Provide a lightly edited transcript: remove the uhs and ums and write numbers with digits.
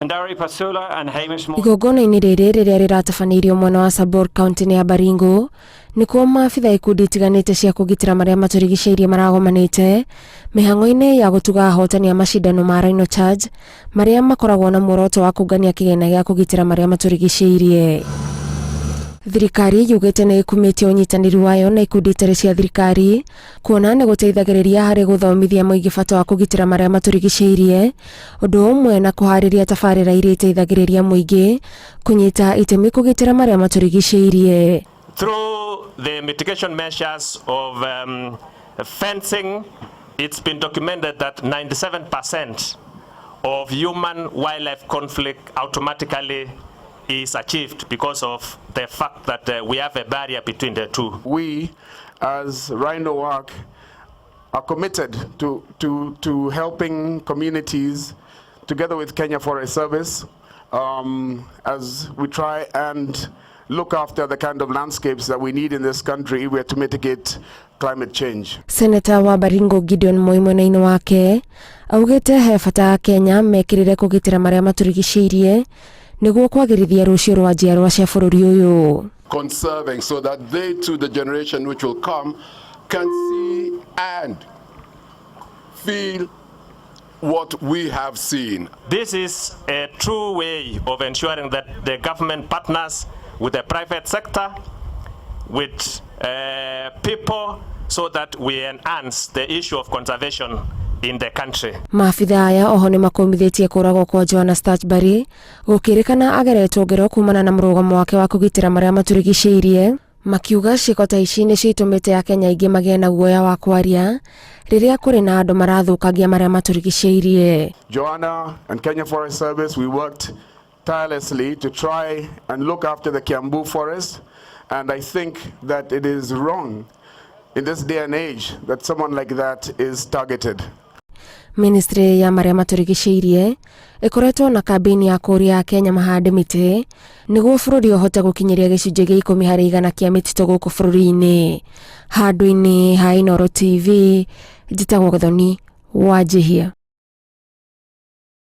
Ndari Pasula and Hamish Moore. Igongona-inĩ rĩrĩ rĩrĩa rĩratabanĩirio mwena wa Sabor kaunti-inĩ ya Baringo nĩkuo maabitha ikundi itiganĩte cia kũgitĩra marĩa matũrigicĩirie maragomanĩte mĩhang'o-inĩ ya gũtuga ahotani a macindano ma Rhino Charge marĩa makoragwo na muoroto wa kũngania kĩgĩna gĩa kũgitĩra marĩa matũrigicĩirie. Thirikari yugĩte nĩ ĩkumĩtie ũnyitanĩri wayo na ikundi itarĩ cia thirikari kuona nĩ gũteithagĩrĩria harĩ gũthomithia mũingĩ bata wa kũgitĩra marĩa matũrigicĩirie ũndũ ũmwe na kũharĩria tabarĩra iria iteithagĩrĩria mũingĩ kũnyita itemi kũgitĩra marĩa matũrigicĩirie. Through the mitigation measures of fencing, it's been documented that 97% of human-wildlife conflict automatically is achieved because of the fact that we have a barrier between the two. We, as Rhinoark, are committed to helping communities together with Kenya Forest Service as we try and look after the kind of landscapes that we need in this country if we are to mitigate climate change. Seneta wa Baringo Gideon Moi mwena-inĩ wake augĩte he bata Kenya mekĩrĩre kũgitĩra marĩa matũrigicĩirie nĩguo kwagĩrithia rũciũ rwa njiarwa cia bũrũri ũyũ. Conserving so that they too, the generation which will come, can see and feel what we have seen. This is a true way of ensuring that the government partners with the private sector, with people, so that we enhance the issue of conservation in the country. Maabitha aya oho nĩ makũmithĩtie kũragwo kwa Joanna Stuchbury gũkĩrĩkana ageretwo ngero kumana na mũrũgamo wake wa kũgitĩra marĩa matũrigicĩirie makiuga ciĩko ta ici nĩcio itũmĩte Akenya aingĩ magĩe na guoya wa kwaria rĩrĩa kũrĩ na andũ marathũkangia marĩa matũrigicĩirie. Joanna and Kenya Forest Service, we worked tirelessly to try and look after the Kiambu forest, and I think that it is wrong in this day and age that someone like that is targeted. Ministry ya marĩa matũrigicĩirie ĩkoretwo na kambĩini ya kũũria Akenya mahande mĩtĩ nĩguo bũrũri ũhote gũkinyĩria gĩcunjĩ gĩa 10% kĩa mĩtitũ gũkũ bũrũri-inĩ. Handũ-inĩ ha Inooro TV, njĩtagwo Gathoni Wanjihia.